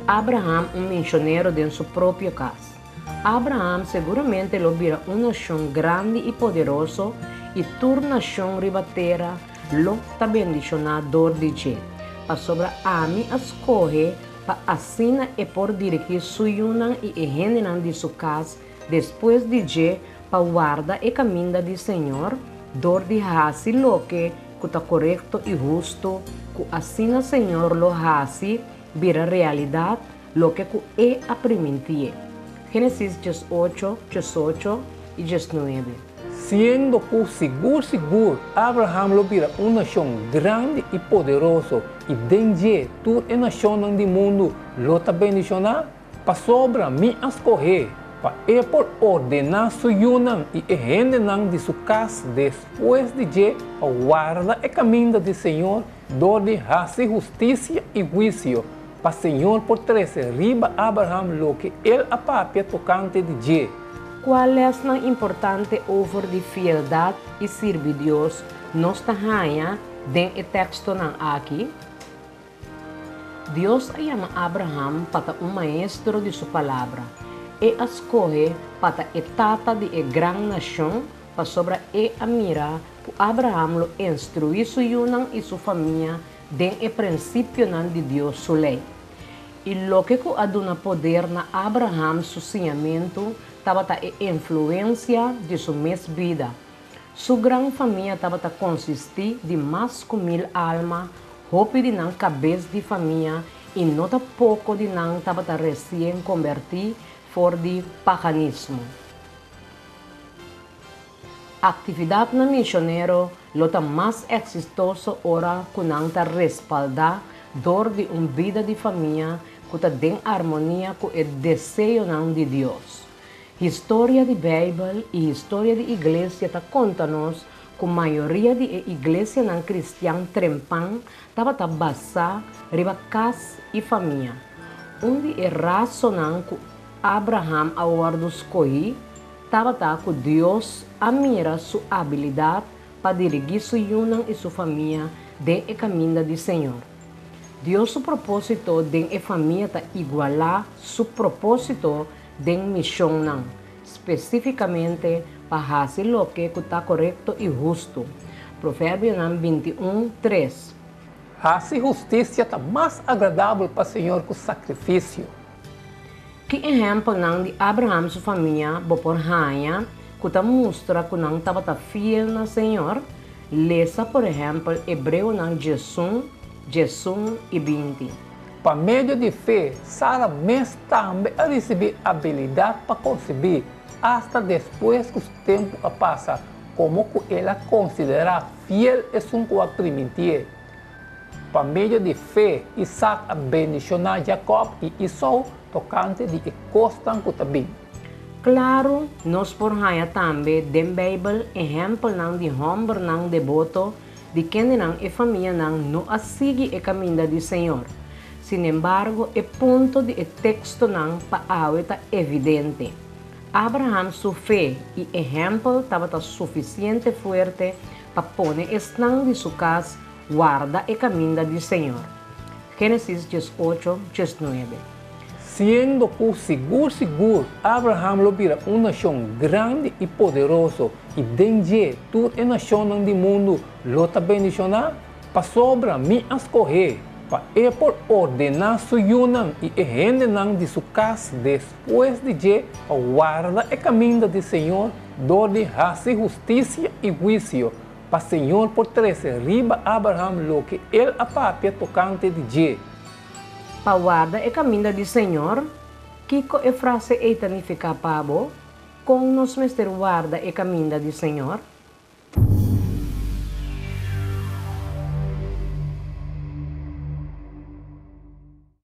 Abraham un misionero den su propio kas. Abraham seguramente lo bira un nashon grandi i poderoso i tur nashon riba tera lo ta bendishoná dor di dje, pasobra ami a skohe pa asina e por dirigí su yunan i e hendenan di su kas despues di dje pa warda e kaminda di Señor dor di hasi loke ku ta korekto i hustu, ku asina Señor lo hasi bira realidat loke ku E a primintié. Génesis 18, 18 i 19. Siendo ku sigur sigur Abraham lo bira un nashon grandi i poderoso i den dje tur e nashonnan di mundu lo ta bendishoná, pasobra mi a skoh'é pa e por ordená su yunan i e hendenan di su kas despues di dje pa warda e kaminda di Señor dor di hasi hustisia i huisio, pa Señor por trese riba Abraham loke El a papia tokante di dje. Kua lèsnan importante over di fieldat i sirbi Dios nos ta haña den e tekstonan aki? Dios a yama Abraham pa ta un maestro di Su Palabra. E a skohe pa ta e tata di e gran nashon pasobra E a mira ku Abraham lo instruí su yunan i su famia den e prinsipionan di Dios su Lei. I loke ku a duna poder na Abraham su siñamentu tabata e influensia di su mes bida. Su gran famia tabata konsistí di mas ku 1000 alma, hopi di nan kabes di famia i no ta poko di nan tabata resien kombertí for di paganismo. Aktividatnan misionero lo ta mas eksitoso ora ku nan ta respaldá dor di un bida di famia ku ta den armonia ku e deseonan di Dios. Historia di Beibel i historia di iglesia ta konta nos ku mayoria di e iglesianan kristian trempan tabata basá riba kas i famia. Un di e rasonnan ku Abraham a wòrdu skohí tabata ku Dios a mira su abilidat pa dirigí su yunan i su famia den e kaminda di Señor. Dios su propósito den e famia ta igualá su propósito den mishonnan, spesífikamente pa hasi loke ku ta korekto i hustu. Proverbionan 21, 3. Hasi hustisia ta mas agradabel pa Señor ku sakrifisio. Ki ehèmpelnan di Abraham su famia bo por haña ku ta mustra ku nan tabata fiel na Señor? Lesa por ehèmpel Hebreonan 11, 11 i 20. Pa medio di fe, Sara mes tambe a risibí abilidat pa konsebí, asta despues ku su tempu a pasa, komo ku el a konsiderá fiel esun ku a primintié. Pa medio di fe, Isak a bendishoná Jakòb i Esou tokante di e kosnan ku ta bin. Klaru, nos por haña tambe den Beibel ehèmpelnan di hòmbernan deboto di kendenan e famianan no a sigui e kaminda di Señor. Sinembargo, e punto di e tekstonan pa awe ta evidente. Abraham su fe i ehèmpel tabata sufisiente fuerte pa pone esnan di su kas warda e kaminda di Señor. Génesis 18, 19. Siendo ku sigur sigur Abraham lo bira un nashon grandi i poderoso i den dje tur e nashonnan di mundu lo ta bendishoná, pasobra mi a skoh'é pa e por ordená su yunan i e hendenan di su kas despues di dje pa warda e kaminda di Señor dor di hasi hustisia i huisio, pa Señor por trese riba Abraham loke El a papia tokante di dje. Pa warda e kaminda di Señor, kiko e frase ei ta nifiká pa bo? Kon nos mester warda e kaminda di Señor?